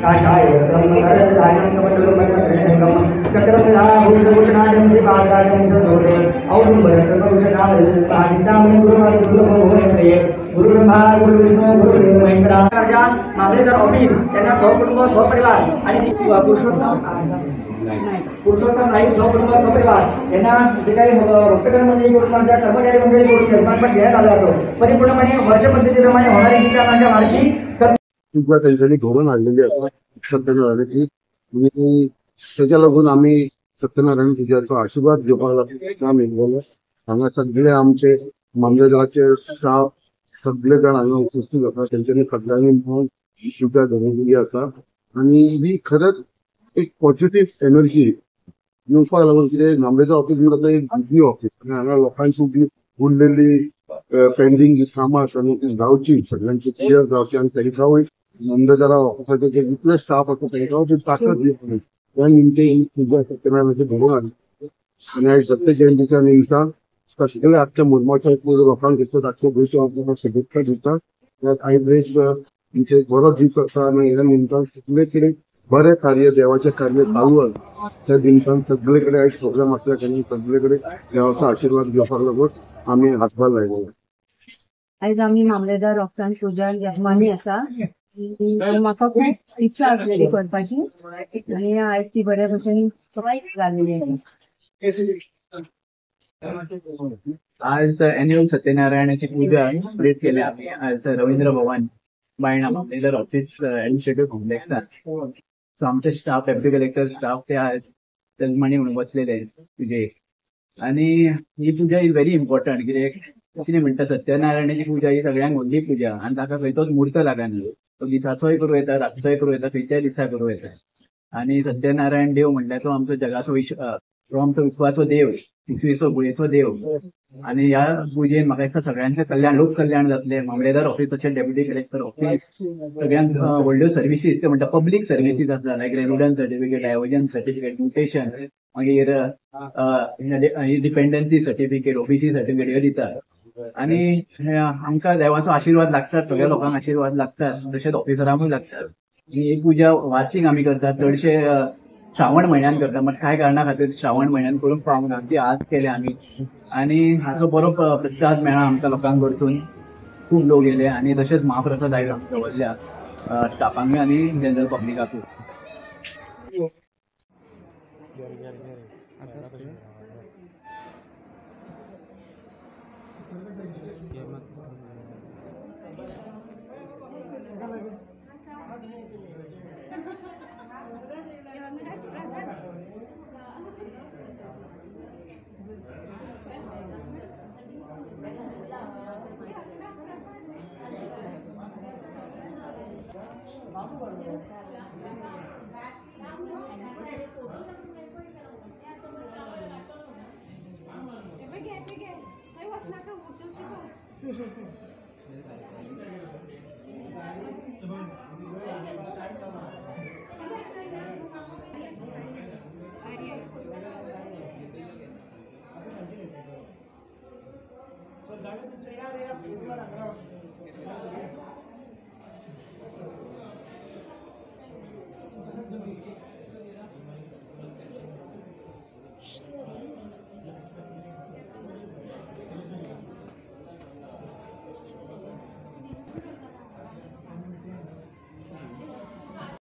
काशाय वस्त्रं सरधारणं कमण्डलं पद्मशङ्खं चक्रं भूषणाढ्यं श्रीपादराजं सदोदे औदुम्बरकृपभूषणामृताचिन्तामणि गुरुभोनेत्रये गुरुब्रह्मा गुरुविष्णू गुरुदेव महेश्वरा. मामलेदार ऑफिस त्यांना सहकुटुंब सहपरिवार आणि पुरुषोत्तम नाईक सहकुटुंब सहपरिवार यांना जे काही वक्तकर मंडळीकडून ज्या कर्मचारी मंडळीकडून यजमानपद घेण्यात आलं होतं परिपूर्णपणे वर्ष पद्धतीप्रमाणे होणारी ही कामाच्या वार्षिक पूजा तेंच्यांनी घडोवन हाडलेली आसा सत्यनारायणाची आनी तेच्या लागून आमी सत्यनारायण पूजाचो आशिर्वाद घेवपाक लागून आमी येयलेले. हांगा सगळे आमचे मामलेदाराचे स्टाफ सगळे जाण हांगा उपस्थित आसा. तेंच्यांनी सगळ्यांनी मेळून पूजा दवरिल्ली आसा आनी ही खरेंच एक पॉझिटिव्ह एनर्जी येवपाक लागून कितें मामलेदार ऑफिस म्हणटा एक बिजी ऑफिस आनी हांगा लोकांची जी उरलेली पेंडींग जी कामां आसा न्हू ती जावची, सगळ्यांची क्लियर जावची आनी तांकांय मामलेदारा ऑफिसाचे जे जितले स्टाफ आसा तांकां ती ताकद दिवपाक त्या निमते ही पूजा सत्यनारायणाची घडोवन हाडली. आनी आयज दत्त जयंतीच्या निमतान सगळे आख्ख्या मुरमाच्या लोकांक घेतलो आख्ख्या गोंयच्या लोकांक शुभेच्छा दिता. आयज एक आमचे बरो दीस आसा आनी ह्या निमतान सगळे कडेन बरें कार्य देवाचें कार्य चालू आसा. त्या निमतान सगळे कडेन आयज प्रोग्राम आसल्या कारणान सगळे कडेन देवाचो आशिर्वाद घेवपाक लागून आमी हातभार लायलो. आयज आमी मामलेदार ऑफिसान पूजा यजमानी आसा. म्हाका खूब इच्छा आसलेली करपाची आनी आयज ती बऱ्या भशेन जाल्लेली आसा. आज एन्युअल सत्यनारायणाची पूजा सेलिब्रेट केल्या आमी आज रवींद्र भवन बायणा मामलेदार ऑफिस एडमिनिस्ट्रेटिव्ह कॉम्प्लेक्सान. सो आमचे स्टाफ डेप्युटी कलेक्टर स्टाफ ते आज तजमानी म्हणून बसलेले पुजेक. आनी ही पूजा is very important. कित्याक कितें म्हणटा सत्यनारायणाची पूजा ही सगळ्यांक व्हडली पूजा आनी ताका खंयचोच म्हूर्त लागना. तो दिसाचोय करूं येता, रातचोय करूं येता, खंयच्याय दिसा करूं येता. आनी सत्यनारायण देव म्हणल्यार तो आमचो जगाचो तो आमचो विश्वाचो देव, पृथ्वीचो भुंयेचो देव. आनी ह्या पुजेन म्हाका दिसता सगळ्यांचें कल्याण, लोक कल्याण जातलें. मामलेदार ऑफिस तशें डेप्युटी कलेक्टर ऑफिस सगळ्यांक व्हडल्यो सर्विसीस, ते म्हणटा पब्लीक सर्विसीस आसा like residence certificate, diversion certificate, mutation, मागीर डिपेंडन्सी सर्टिफिकेट, ओबीसी सर्टिफिकेट ह्यो दितात. आनी आमकां देवाचो आशिर्वाद लागतात, सगळ्या लोकांक आशिर्वाद लागतात, तशेंच ऑफिसरांकूय लागतात. ही पूजा वार्षिक आमी करतात, चडशे श्रावण म्हयन्यान करता. मात कांय कारणा खातीर श्रावण म्हयन्यान करूंक पावूंक ना, ती आज केल्या आमी. आनी हाचो बरो प्रतिसाद मेळ्ळा आमकां लोकांक कडसून, खूब लोक येयले आनी तशेंच महाप्रसाद आयज आमी दवरल्या स्टाफांकूय आनी जनरल पब्लिकाकूय. Thank you.